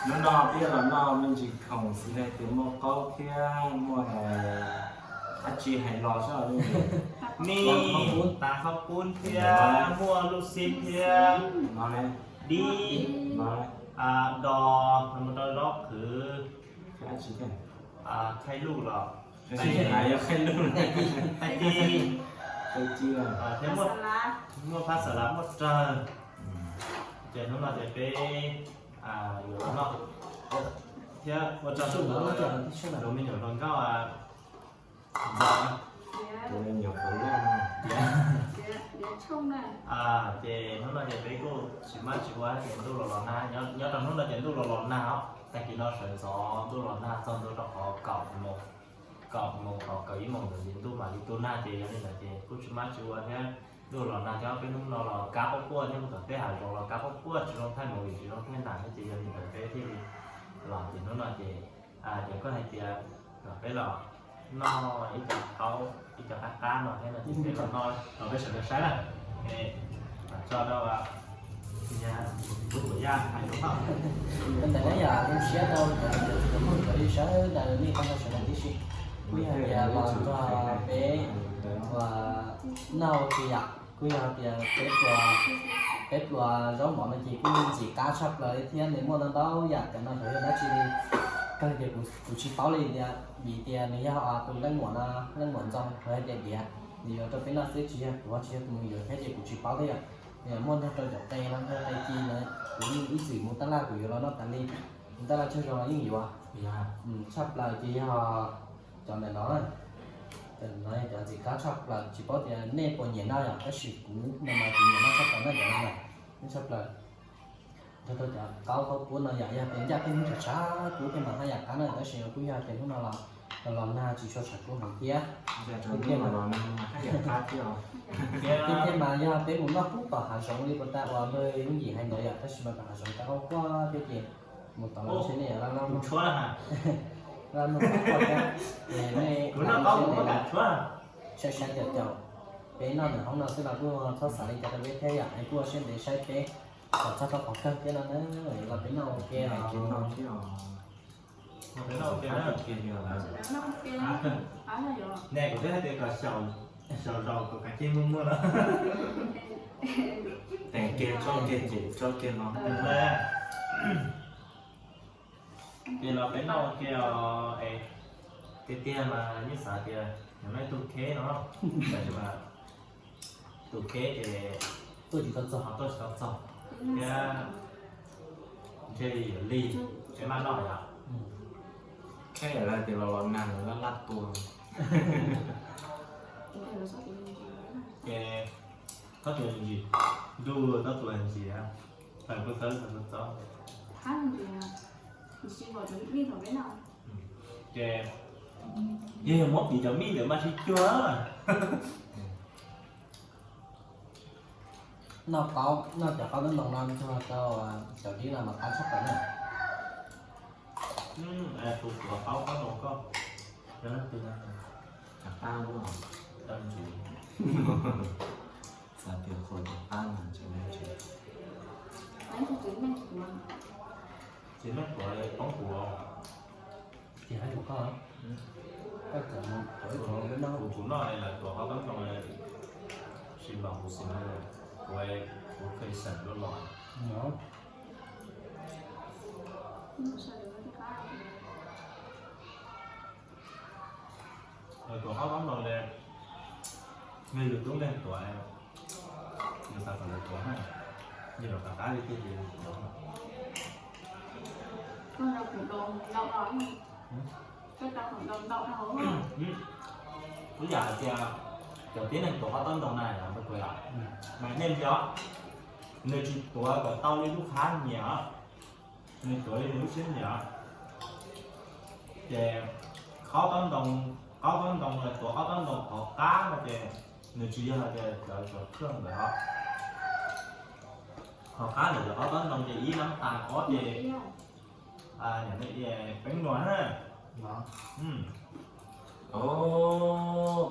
Hnub no peb los noj me ntsis khoom xws li tias muaj qaub thiab muaj hais dab tsi hais los sab me ntsis, me tas qhaub poob thiab muaj lub xib thiab dib, dos, mus rau zaub qhwv, khaij luj los, khaij luj, tais ci, muaj phab xas lav, muaj rawg. Ces hnub no ces peb yuav los noj thiab ua tsaug rau me nyuam hluas nkauj ntxawm, tus me nyuam hluas nkauj no. Ces hnub no ces peb kuj tsis maj tsis ua ces ntuj los los nag, nyob rau hnub no ces ntuj los los nag os. Tag kis no sawv ntxov ntuj los nag txog ntua rau qhov kaum moos, kaum moos, kaum ib moos ntawd ces ntuj mam li tu nag ces yog li ntawd ces kuj tsis maj tsis ua thiab. Ntuj los nag thiab peb hnub no los kab quaj quaj thiab, mus tom tej hav zoov los kab quaj quaj, tsis zoo thaij movie, tsis zoo thaij nam thiab ces yog li ntawd peb thiaj li los ces hnub no ces cov koj hais tias kom peb los noj ib co qaub ib co qab qab no thiab no ces peb los noj rau peb sawv daws saib na. Tso rau kuv tuam yaj hais lus. Ntawm no yog zoo siab rau cov txiv cov phooj ywg sawv daws nej pab no sawv daws tib si. Kuj yog tias los nrog peb ua noj ua ke yom, kuj yog tias peb pluas, peb pluas zaub mov no ces kuj ntxim qab tshaj plaws li thiab nws muaj ntau ntau yam, cov no xyov yog dab tsi li, kawg tias kuv tsis paub li tias vim tias nws yog tus leej muam no, leej muam ntxoo hais tias diav nws yuav rau peb noj xwb, tsis yog kuv, tsis yog tus mus yuav thiab ces kuv tsis paub thiab yom. Nws muaj ntau rau cov qe no, ntau qe ci no, kuv ib txwm mus tab laj kuv yuav los noj tas li, mus tab laj tsaug zog los yeej yuav tshaj plaws ces yog cov ntawm no na. Cov ntawm no yog cov ntxim qab tshaj plaws, tsis paub tias nej puas nyiam noj yom, tab sis kuv no mas kuv nyiam noj tshaj plaws na, cov no na, noj tshaj plaws. Nrog rau cov qaub qaub kub no yom, yog tias ncaj tej hnub tshav tshav kub thiaj mas haj yam qab na, tab sis kuj yog tias hnub no los los nag tsis tshua tshav kub heev thiab. Tiag tiag mas yog peb mus noj pub tom hav zoov li puas tas uas npawg Yooj Yim hais ntawd yom, tab sis mas tom hav zoov qab quaj quaj thiab ces mus tom los seb nej yuav laj laj mloog, laj mloog qab quaj thiab. Es nej saib saib caum caum, peb noj ntawm hoob no xwb los kuj txhob xav li cas rau peb thiab yom, es kuj ua siab ntev saib peb kom txog rau qhov kawg thiab no na, los peb noj ua ke os. Ne kuv twb hais tias kom xyaum zaus kom kav kiag muaj muaj no. Teem kiag tso kiag ces tso kiag no. Ces los peb noj ua ke os. Es tiag tiag mas yeej xav tias yog nej tus kheb no, tab sis mas tus kheb ces tuaj tsis tau txog, tuaj tsis tau txog thiab. Ntshe li yuav lig, peb maj noj yom. Kheb lawv tias los los nag lawv laj laj tua. Ces txhob tua ntsis, ntuj txhob tua ntsis, tawm kuj txawb txawb txawb. Ces yog muab piv cov mij ntawd mas tsis cuag. Noj qaub, noj cov qaub taub ntoo no nrog rau cov dib no mas qab tshaj plaws na. Tus tuav qaub taub ntoo koj, yog leej twg? Cov qab, tsis, xav tias qhuas cov qab mas tsis, tsis leej tuav poob kuv. Ces hais rau koj, koj txawm mus tuav ib qho peb noj. Kuv, kuv noj lawv tuav qaub taub ntoo, tsis npaum kuv xav, kuv, kuv qhia xeem loj los. Lawv tuav qaub taub ntoo li, nej yus tub nkeeg tuav, yus xav kom lawv tuav na, yus los qab qab li tiag ces yus tuav. Kuv yam hais tias cov tib neeg tuav qaub taub ntoo na, mas nej ntsia, nws tsis tuav kom tau li lub qab nyiam, nws tuav li nws lub siab nyiam. Ces qaub taub ntoo, qaub taub ntoo, tuav qaub taub ntoo qhov qab no ces nws tsis yog hais tias cov, cov khwj ntawd. Qhov qab ntawm cov qaub taub ntoo ces ib nab tas ob ces, peeb nuas na.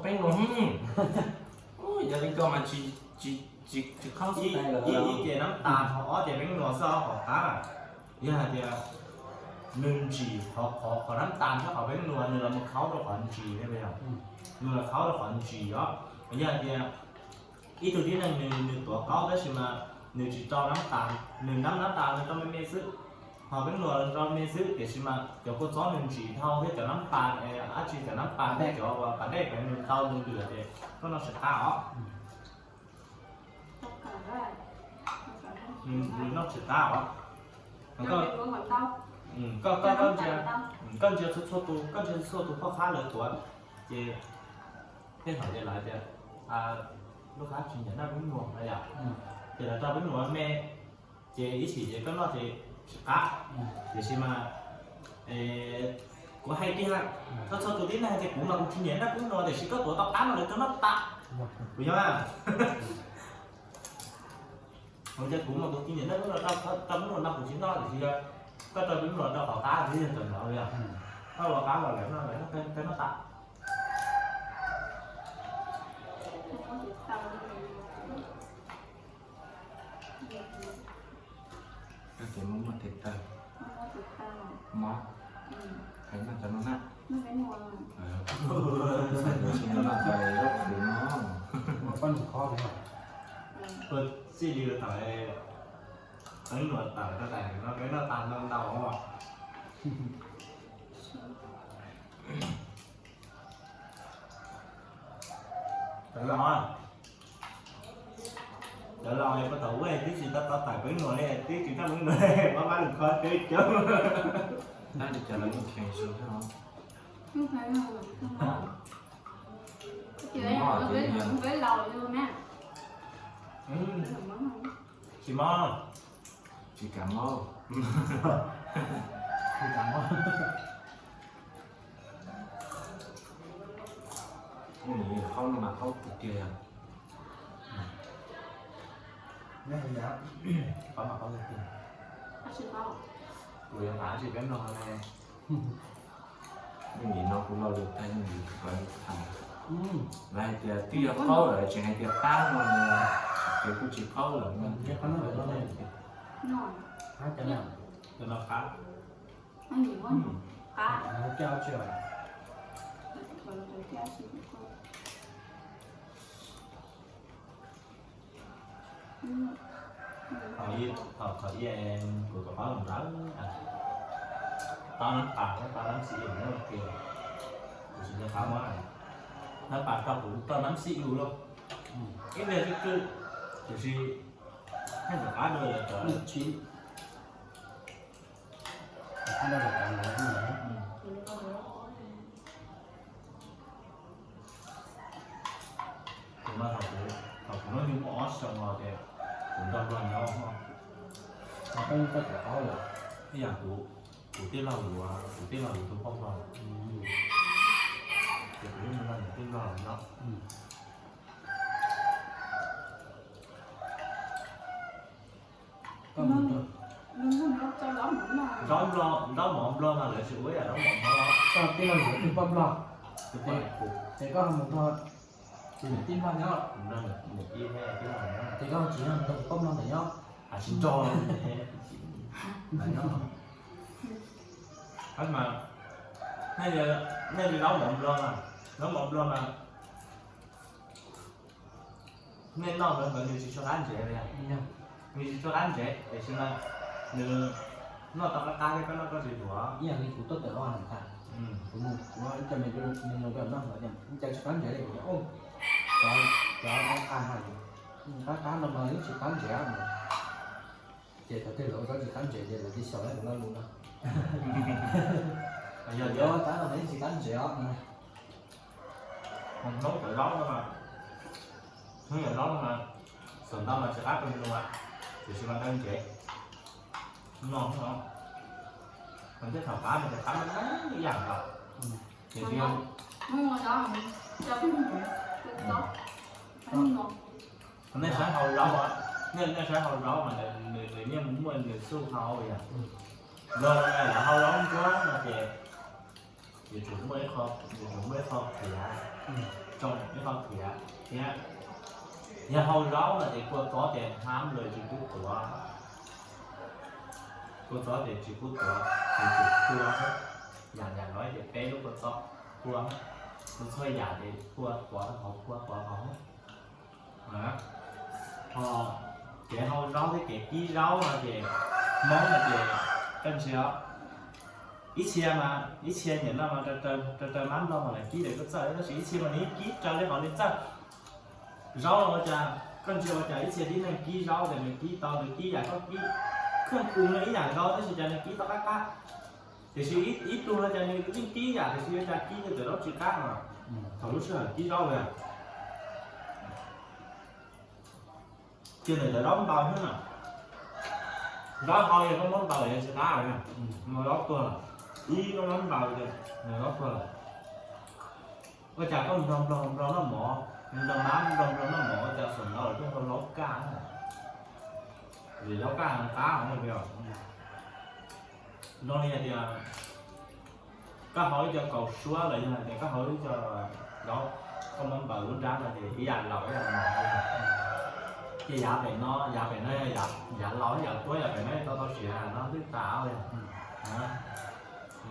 Peeb nuas, yog li koj mas tsis, tsis Ib ces nab tas, qhov ob ces peeb nuas xwb qhov qab. Yog hais tias nws ntsim qhov, qhov nab tas thiab qhov peeb nuas nws los mus khaub rau qhov ntsim, nws los khaub rau qhov ntsim os. Yog hais tias ib tug tib neeg nws, nws tuav qaub tab sis mas nws tsis rau nab tas, nws nab, nab tas nws rau me me xwb, ho peeb nuas rau me xwb, tiam sis mas cov kua txob nws ntsim dhau thiab cov nab tas, dab tsi cov nab tas thiab cov uas pas dej nws ntau nws lwm ces koj noj tsis qab os. Nws noj tsis qab os. Koj, koj ntsia txhua txhua tus, koj ntsia txhua tus poj qab lawv tuav ces tej thaum ces lawv tias lub qab tsis nyiam noj peeb nuas no yom, ces lawv rau peeb nuas me, ces ib chim ces koj noj ces tsis qab. Tiam sis mas kuv hais tiag, txhua txhua tus tib neeg ces kuv mas kuv tsis nyiam noj peeb nuas tiam sis koj tuav tau qab no lawv tuaj noj tas, kuv yog Ua cas kuv mas kuv tsis nyiam noj peeb nuas, rau peeb nuas no kuv tsis noj tiam sis yog koj rau peeb nuas rau qhov qab xwb yog txawm ntawd li os. Koj ua qab los lawv noj, lawv noj peb noj tas. Koj ces muaj muaj tes taw. Mob. Hais noj cov no na. Tsis noj cov zaub qhwv no. Tuaj txij li thaum peeb nuas tawm rau daim no peb noj tas ntau ntau. Cov laus, cov laus puag thaum ub twb tsis tau tawm peeb nuas li, twb tsis tau peeb nuas li, pab pab lus kho twb coob. Tab li cas lawv yeej kheev su thiab os. Tsis mob. Tsis kam mob. Tsis kam mob. Ub, nws qhaub no mas qhaub tiag tiag. Qhaub mas qhaub tiag tiag. Kuv yuav qab tsis peb mloog ne. Nim no kuv lo lus tag, nim kuv tham. Lawv hais tias twb yog qhaub lawm tseem hais tias qab no, ces kuj tsis qhaub lawm. Qab no qab. Thaum, thaum ib kuv rov qab los lawm, tau nab pas, tau nab xi u na, kuv tsis nco qab muab nab pas rau kuv tau nab xi u lauj. Ib pliag twb kwj, tiam sis yeej rov qab dua lawm cov. Tus no thaum kuv, thaum kuv hnub nyoog muaj ob xyoo no ces kuv nrog luag nyob. Koj yeej tau cov qaub lawm. Ib yam kuv, kuv tij laug yuav, kuv tij laug yuav tus poj nplog, ces kuv yeej nrog nws tij laug nyob. Zaub nplog, zaub mov nplog mas lawv tsis ua ib yam zaub mov nplog. Koj tij laug yuav tus poj nplog, ces koj ho mus nrog tus niam tij nplog nyob, ces koj tsis nrog tus poj nplog ntawd nyob, tsis nrog nyob. Mas nej li zaub mov nplog, zaub mov nplog mas nej noj ntawd ntawd nws tsis tshua qab ntsev li. Nws tsis tshua qab ntsev tiam sis mas nws noj tau qab qab thiab koj noj koj tsis duav. Ib yam li kuv tuaj tawm vaj hais tias kuv mus kuv ib co me nyuam pem noj ntawd tias cas tsis qab ntsev li, kuv tias cov qab qab no mas yeej tsis qab ntsev. Ces thaum twg lawv ua zaub tsis qab ntsev ces lawv cia xyaum lawv tus lo lus no. Yog cov qab no mas yeej tsis qab ntsev os. Hmoob cov zaub no mas, Hmoob cov zaub no mas, xav ntau mas tsis qab pes lus, tiam sis mas qab ntsev. No, mas tej thaum qab mas cov qab no ib yam nkaus. Tiam sis nej saib hau zaub, nej, nej saib hau zaub mas nws, nws yeej muaj nws xub hau yom. Nplog lawv hau zaub ntsuab no ces yuav tsum muaj ib qho, yuav tsum muaj ib qho khiav, tsoo ib qho khiav thiab. Yog hau zaub no ces kua txob ces hnab lawm tsis pub tuav. Kua txob ces tsis pub tuav, nws tsis kua. Yam yam no ces peb lub kua txob kua, lub txhua yam ces kua tuav hauv kua tuav hauv. Ho kev hau zaub thiab kev kib zaub no ces Hmoob no ces koj ntsia ib txhia mas ib txhia nim no mas raws raws mab nplog mas lawv kib lawv kuj txawj, tab sis ib txhia mas nws kib raws li qhov nws txawj. Zaub no ua cas koj ntsia ua cas ib txhia tib neeg kib zaub ces nws kib tau, nws kib yam koj kib, kheej kub nws ib yam nkaus tab sis cas nws kib tau qab qab. Tiam sis ib tug no cas nws yeej kib yam tiam sis ua cas kib tau cov zaub tsis qab no. Thaum lub sij hawm kib zaub li cia ntawm cov zaub ntaus xwb na. Zaub hau yog koj muab ntaus yog tsis qab lawm, zaub tuag lawm. Ib koj muab ntaus ces nws zaub tuag lawm. Ua cas koj mus nrog nplog nplog noj mov, mus nrog mab nplog nplog noj mov ua cas xav ntaus coj tau zaub kaj na. Vim zaub kaj qab no. Zoo li hais tias koj hau ib co kaus suab los yog hais tias koj hau ib co zaub, koj muab npaws lub nrab no ces ib yam laus ib yam mos. Ces yav pem no, yav pem no, yav laus yav tuab yav pem no tau tau siav no twb tas li.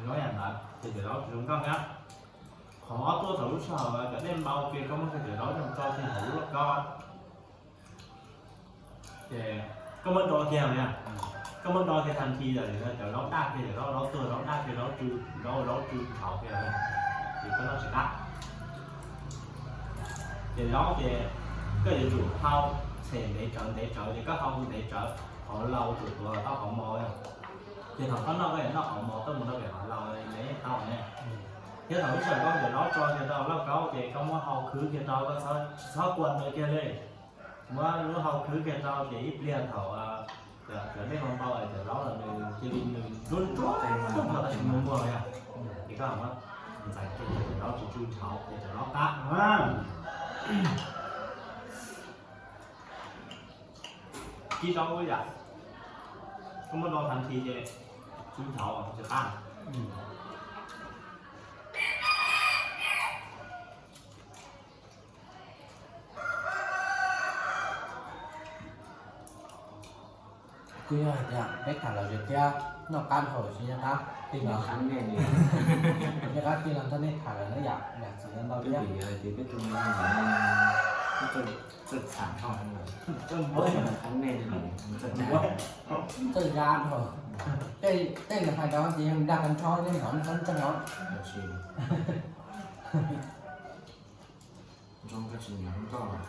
Zaub yam ntawd ces cov zaub tsis zoo nkauj thiab. Qhov ob tuaj thaum lub sij hawm cov dej npau ces koj muab cov zaub coj tso kiag hauv lub lauj kaub ces koj muab do kiag, koj muab do kiag tag nthi lawm cov zaub daj kiag, cov zaub tuag zaub daj kiag, zaub tsw, zaub zaub tsw tshauv kiag, ces koj noj tsis qab. Ces zaub ces koj yuav tsum hau txhem ntev tsawv ntev tsawv ces koj hau ntev tsawv, qhov laus tsum tuav tau qhov mos. Ces thaum koj noj koj yuav noj qhov mos tuaj mus rau pem qhov laus ntev tau ne. Thiab thaum lub sij hawm koj cov zaub tso kiag rau lauj kaub ces koj muab hau khwv kiag rau, koj txhob kua nws kiag li. Muab lub hau khwv kiag rau ces ib pliag thaum cov dej npau npau cov zaub los nws cia li nws nruab nruab nruab nrho tab sis muag muag yog, ces koj muab ntxais kiag cov zaub tsw tsw tshauv ces cov zaub qab. Kib zaub ua yam, koj muab do tag nthi ces tsw tshauv tsis qab. Kuj yog hais tias peb tham lom zem thiab noj qab dhau lawm tsis nco qab tig los, nco qab tig los nrog nej tham lawm na yom, yam txawm ntau thiab. Txawj zab dhau. Tej nws hais rau ces yog dag tag nrho nej hnov nws qhov ntseeg os. Zoo koj tsis nyiam hluas nkauj.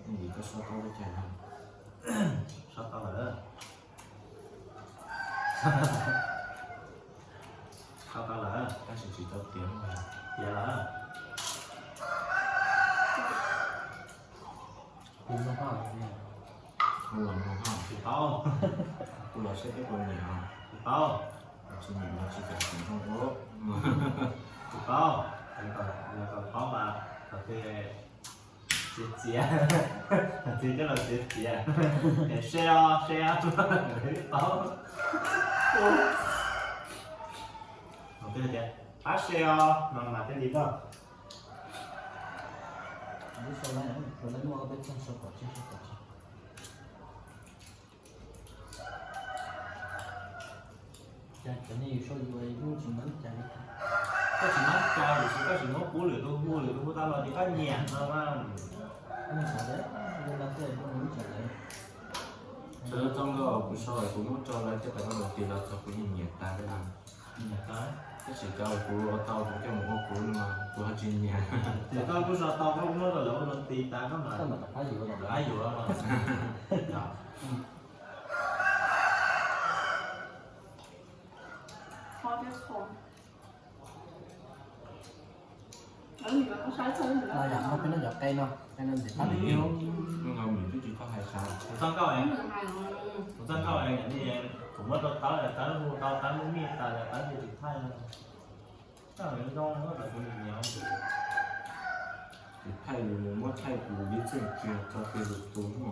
Vim koj so tau li cas? So tau lawm. So tau lawm tab sis tsis tau tiav. Tiav lawm. Kuv los mloog haj, tsis paub. Kuv los saib peb puas nyiam, tsis paub. Tsis nyiam los tsis kam nrog ua. Tsis paub, yog kom paub mas thaum twg txiav txiav, thaum twg coj los txiav txiav, es se os se os, paub. Thaum twg tias pab se os no mas thiaj li tau. Koj tsis mab cai tiam sis koj tsis muab pub lwm tus hu, lwm tus hu tau los ces koj nyiam no mas. Sawv daws txog nkauj kuv sau kuv muab tso lawv coj tau koj lov tis los txog kuv yeej nyiam tas li. Tab sis cov kuv ua tau kuv coj mus ua kuv no kuv ho tsis nyiam. Ces koj kuj sau tau koj muab rau lawv ua lov tis tas koj mas. Lawv yuav mas. Yam no peb noj cov qe no, qe no ntxim qab li. Kuv txoj nkauj, kuv txoj nkauj, kuv muab rau Tawb, Tawb hu tau, Tawb muaj mij tas, Tawb tsis thaij no. Thaij, muab thaij kuv li txeej kiag tso kiag lwm tus no.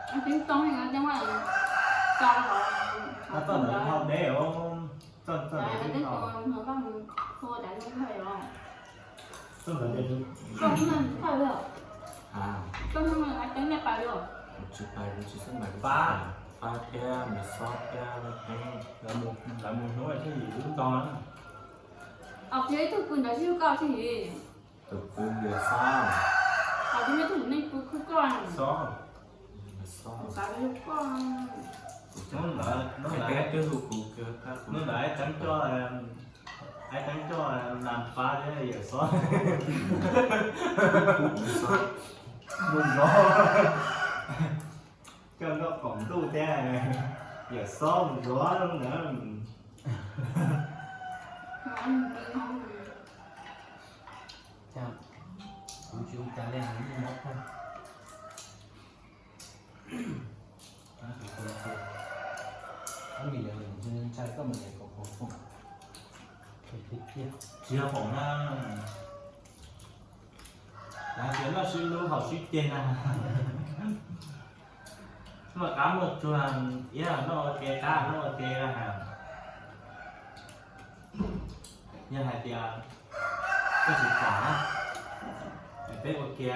Txoj ntawd dhau deb os, txoj ntawd tib no. Koj hnub no koj hnub no teeb nej pais los? Kuv tsis pais, kuv tsis xub pais, kuv pab, pab thiab Niam Xob thiab Teeb. Lawv mus hnub thiaj yim lub ntau na. Os, ib tug pw ntawd tsis yog koj thiaj yim. Tus pw Niam Xob. Os, tus nej tus neeg pw khwb koj. Xob. Niam Xob. Kuv xav yog koj. Hnub ntawd, hnub ntawd, hnub ntawd Teeb coj, Teeb coj Nas pab thiab Yawm Xob mus zov, coj nkauj qaum ntuj thiab Yawm Xob mus zov ntawd. Kuv tsis ua cas li, kuv yeej mob kawg. Ob mis ntshai koj mus niam kaum kaum foom. Tsis yog foom na. Lawv tias noj sib hlub haus sib ceg na. Muaj qab muaj tsuag, ib noj ua ke, qab noj ua ke na. Yog hais tias koj tsis kam na, es peb ua ke,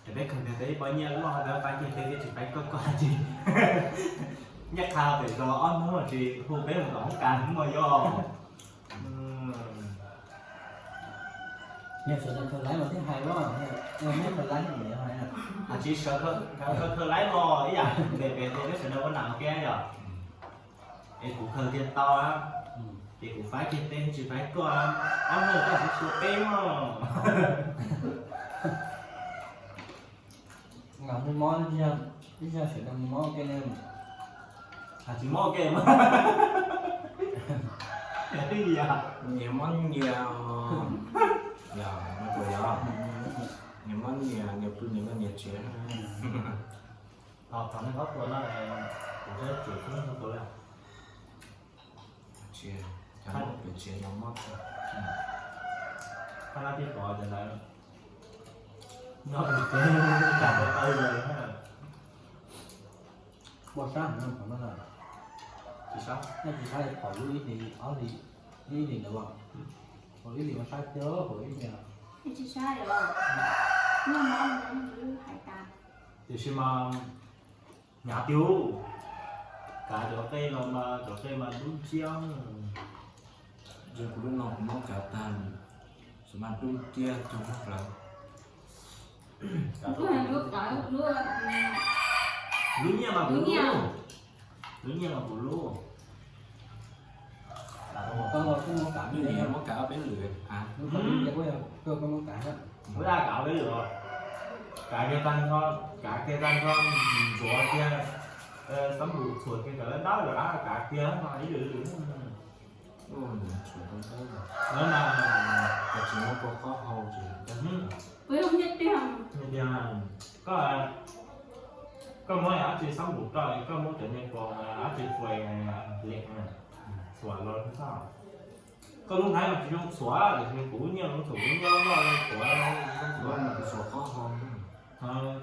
es peb khaws kiag peb ib pob nyiaj loj rau pab kiag peb, peb tsis faib koj, koj tsis nyiaj qha pem zos ob hnub tsis hu peb mus tom hoob kas hnub no yog. Yog sawv daws khaws laib mas thiaj hais os, yog neb khaws laib mas hais. Tsis sawv khaws laib los ib yam npe pem tias neb sawv daws ua nam ua ke yom. Es kuv khaws tiag tau, ces kuv faib kiag peb tsis faib koj, ob hnub koj tsis xyuas peb mog. Mus mob, ib zaj sawv daws mus mob ua ke ne. Tsis mob ua ke mas. Nyias mob nyias, yog, yog, nyias mob nyias, nyias pw nyias, nyias tsev. Thaum nej qhob tua no, kuv saib tsuas xwb tua lawm. Tsis, cov pem tsev no mob. Qab lab tib pov ces lawv noj tus tsev, cas tua tau lawm. Ua sab heev no, tsis sab, nej tsis sab li, pom lub ib hlis, ob hlis, ib hlis ntawd los, pom ib hlis ua sab kiag, pom ib hlis. Tsis sab li os, muaj mob no tsis hais tas. Tiam sis mas hnyav tiag, kav cov qe los mas cov qe mas dub nciab. Yog kuv lub no kuv mob kav tag, tsis mas dub nciab cog mob plawv. Lub nyiaj mas kuv lub, lub nyiaj mas kuv lub. Mob kav ob peb lwm, kuv lub kav ob peb lwm, kav kiag tag nrho, kav kiag tag nrho, ntxuav kiag, xab npum txhuam kiag cov dawb dawb, kav kiag no ib lwm lwm. Lawv mas, koj tsis muab kua qab hau ces, koj, koj muab dab tsi xab npum rau, koj muab cov niag kua dab tsi fue liam txhuam los xwb. Koj lub hnab mas tsis zoo txhuam, tiam sis kuv nyiaj zoo txhuam, kuv nyiaj loj loj zoo txhuam, zoo txhuam.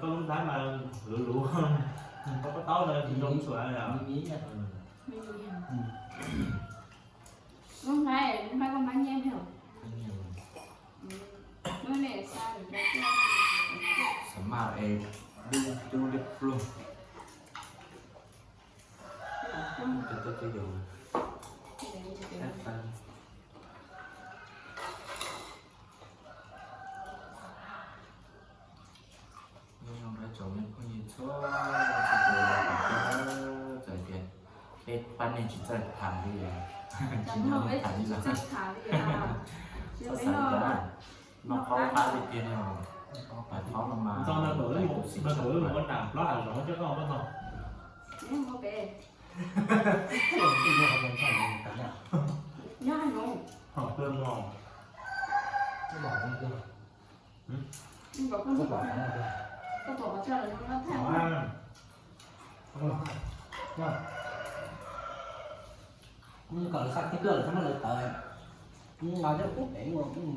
Koj lub hnab mas luv luv, koj pob taub no tsis zoo txhuam. Lub hnab, lub hnab koj mab nyiaj li. Xam maj es dub dub li pluag. Nyob zoo rau tsoom phooj ywg txhua leej txhua tus, txawm tias peb pab neeg tsis txawj tham li, tsis nyob tham li los, txhob xav li cas, noj qaub qab li tiag, pais qaub no mas tus xim tshaj plaws. Kom lawv xa tib pluag lawm txhob muab lawv tawv. Nqa coj pub pem,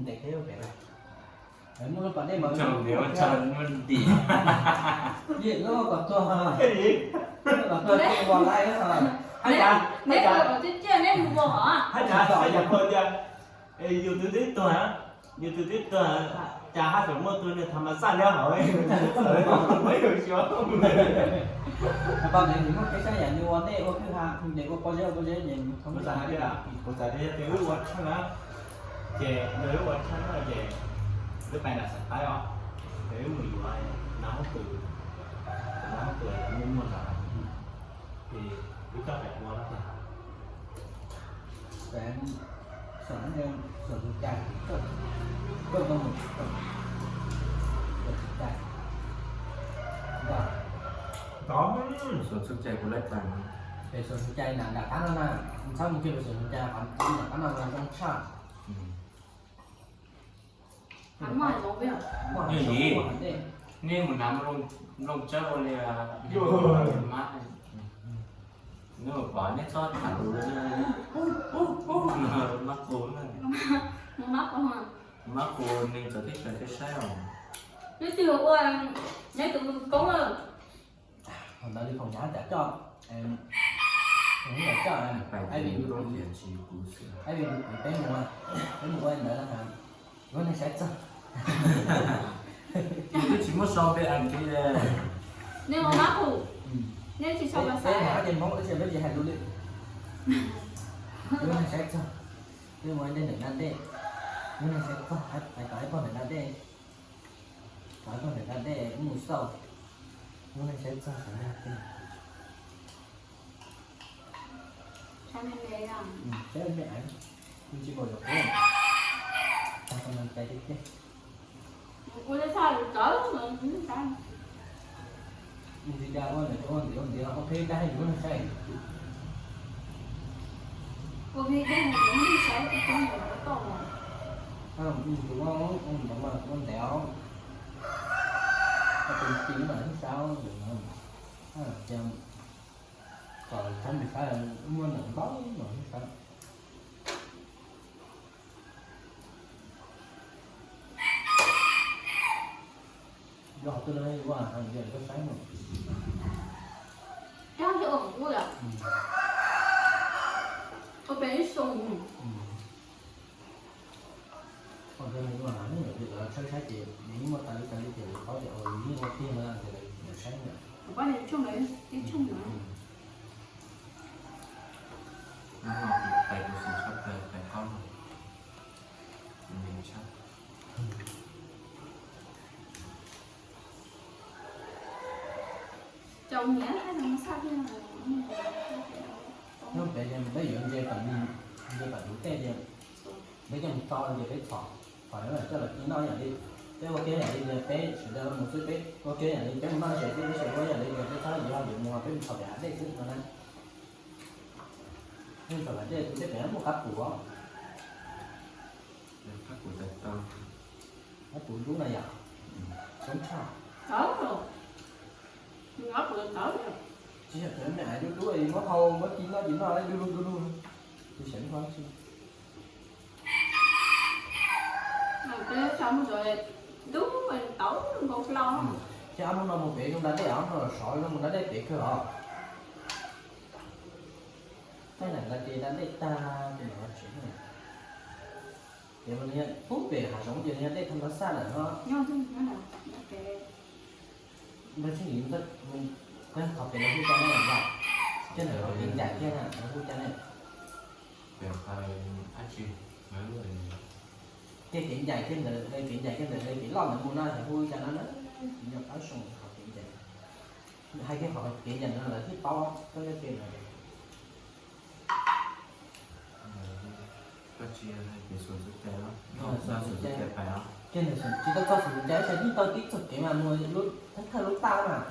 ntes thiab pem lawm. Muaj lub pas dej mas, ntim, kom tuag, kom tuag, neb mus vos laij. Neb mus vos hov. Yus twb twb tuag, yus twb twb tuag, cas haj tseem muaj tus niag tham mas xaj nyob hauv, muab yus xyuas. Tau nws muaj kev sab yam nws ua dej ua kwj ha, nws ua pob zeb ua pob zeb ces kuv xav tias, kuv xav tias yog tias wb ua tshaj na, ces yog wb ua tshaj na ces wb pais nram Xaiv Taib os, ces wb mus yuav Nab Hoob Kws, Nab Hoob Kws muaj muaj ntawd, ces wb coj pais ua no tiag. Xuam Txooj Cai, koj koj mus, Xuam Txooj Cai, Xuam Txooj Cai kuv lawv tag. Pem Xuam Txooj Cai nram nram qab no na, txhob mus kiag pem Xuam Txooj Cai, qhov nram qab no zoo tshaj. Yog li, nej mus hnav nplooj tsawb ua li, mas neb pom neb txhob tham lus, mab qus, mab qus, neeg txawv teb chaws thiaj saib os. Neb twb ua, neb tus koob lawm. Ntawd li foom hnyav cas coj, foom hnyav coj, ai vim, ai vim kwv peb mus, peb mus ua ntawd na, lub neej saib txog. Twb tsis muab sau npe as li. Nej ua mab qus, nej tsis sau pas xav. Peb hais ces Hmoob ua tsis peb tsis hais lus li. Lub neej saib txog, peb mus ua ntej ntawm da dej, lub neej saib txog, hais kom ib pog ntawm da dej, kom ib pog ntawm da dej mus xauj, lub neej saib txog xav yog tiag. Saib me me, saib me me, tsis npaum yuav qub, tag tau cai tiag tiag. Mus tsis cas ua ntawd ua ntiav ua ntiav ua phem dag yus lub neej saib. Ua phem dag yus lub neej saib, mus ua ntawd mas ua ntev os. Tus txiv mas lub neej saib, ces kom txhob mus saib, muaj ntawm npaum no lub neej saib. Yog twg no ua heev tiag koj saib no. Ua pem ib xyoos. Ua pem ib xyoos, lawv tshawb saib ces nws yeej muaj tas li tas li ces lawv paub tias yus yeej ua tiag no ces lawv saib ntawd. Pab tshooj ntawd, ib tshooj ntawd. Tais kuv xav tshaj plaws tais qaub no, nws tshaj. Hnub pem peb yuav ntse kom, ntse kom tus tej tias peb coj mus tso ces peb txhom, txhom coj los ci noj yam li peb ua ke yam li tias peb sawv daws mus xwb, peb ua ke yam li peb mus noj tsev xwb, peb sawv daws ua yam li tias peb txhob yuav yuav mus peb mus txhom pem hav dej xwb no na. Txhom hav dej tus tej pem muaj qab pum os. Qab pum tawv tau. Qab pum dub na yom. Coob tshaj. Tsis yog tawv me me dub dub muab hau muab ci noj ci noj dub lug dub lug. Tus xyov noj tsi. Dub tau nkaus hlau. Ces ob hnub no mus pem zoo da dej, ob hnub no los sov zoo mus da dej pem kawg os. Tej ntawd ces da dej tag ces mam los tsev. Ces pub pem hav zoov ces yog dej thaj ma xaj lawm no. Npawg Tsheej Yim, qhov pem lawv hu cas ne? Cov ntawd kev ncaim thiab na, lawv hu cas ne? Tej kev ncaim thiab ntawd, kev ncaim thiab ntawd, kev loj ntawd mus no lawv hu cas no na? Tsis nco qab zoo qhov kev ncaim. Hais kiag qhov kev ncaim no lawv thiaj paub koj nyob ke ntawd. Koj tsis hais pem Xuas Ntxuv Cai los? Xuas Ntxuv Cai pais os. Kiag ntawm Xuas, tsis tau txog Xuas Ntxuv Cai, ib tsam yeej tau tib txoj kev mas mus lub thawj lub taj mas,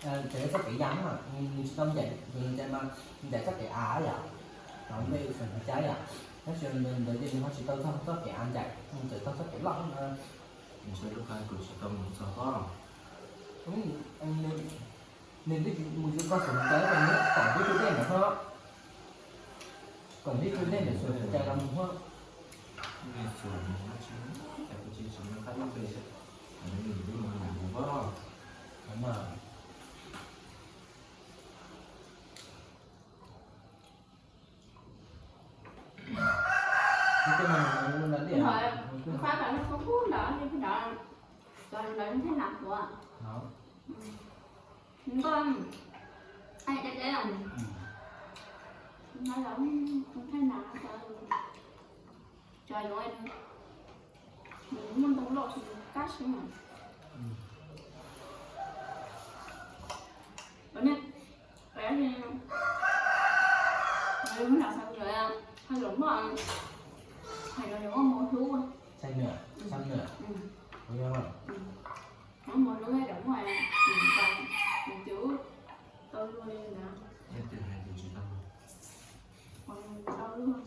txoj kev yas mas nws tsis tau ncaim Xuas Ntxuv Cai mas ncaim txoj kev av yom, nov npe Xuas Ntxuv Cai yom. Tab sis ntawd ces nws ho tsis tau txog txoj kev av ncaim, nws txawm tau txoj kev loj no. Nws twb mus tsis tau Xuas Ntxuv Cai, nws koom tib tug dej ntawd ho, koom tib tug dej ntawm Xuas Ntxuv Cai los mus ho. Tej no nws ua nram dej. Kuv fab tas no kuv kub ntawd, cov ntawd nws thiaj nas huv. Nws nkauj, deb deb, no los thiaj nas, cov yuav nws muaj ntoo loj kab xwb. Ua li, ua li, hnub no xav lawm, hais lus Hmoob, hais lus Hmoob mus hlub. Xav lawm, xav lawm. Mus hlub ib yam Hmoob, mus tus tau luag li ntawd. Tau luag.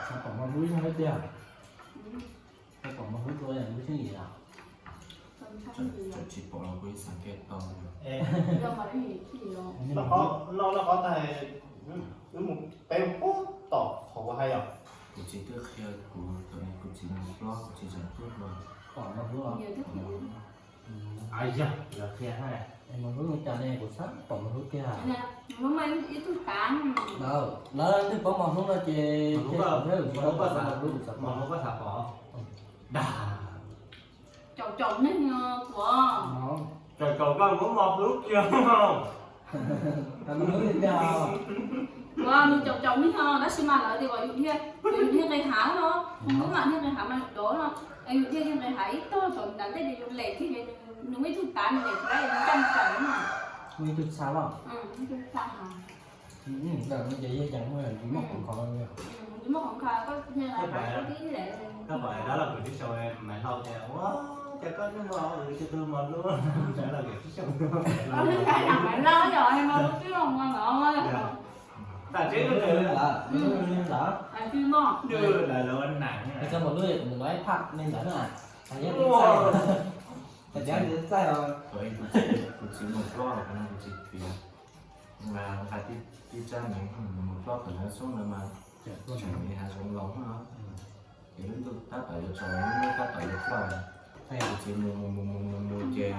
Xav pom mus hlub ib yam tiag. Xav pom mus hlub dua yam hlub tshwj yim los? Tsis pom los kuv ib xav kev tau. Noj qab, noj qab tas, wb mus peb puag tom qhov kuv hais yom. Kuv txiv twb qhia kuv, kuv txiv mus plob, kuv txiv tseem tuaj hluas. Pom mus hlub. Yog, lawv qhia hais, mus hlub li cas ne, kuv xav pom mus hlub tiag. Lawv, lawv twb paub mus hlub no ces, mus hlub, mus hlub, mus hlub, mus hlub, mus hlub, mus hlub. Caum caum neeg kuv. Caum caum koj muab mos hlub kiag. Kuv nws caum caum neeg no tab sis mas lawv tias kom yus dhia, yus dhia nqis hav no, yus mam dhia nqis hav mas yus dov no, es yus dhia nqis hav ib tog tod nram ntej ces yus lem kiag, nws muaj ib tug tav nws lem tau ib ncaj nraim no. Muaj ib tug txha los? Ib tug txha. Ntawm no ces yog yees muaj, muaj qhov kho. Muaj qhov kho, koj dhia nqis hav koj tib lem. Koj pom dab laug kwv tij sau Maiv Hlau tias ua cas koj niag mos hlub, tus twg mos hlub, dab laug kwv tij sau. Maiv Hlau yog mos hlub twb los mos no. Tam tseeb lawm, lawv ua neeg ntawd. Kuv txiv mus plob, kuv txiv piav, nqa tib txaj me mus plob tom lawv xoob ntawd mas tseem li hav zoov laus no, ces lub ntuj tab tom yuav tsaus, lub ntuj tab tom yuav ploj, kuv txiv mus mus mus mus mus ces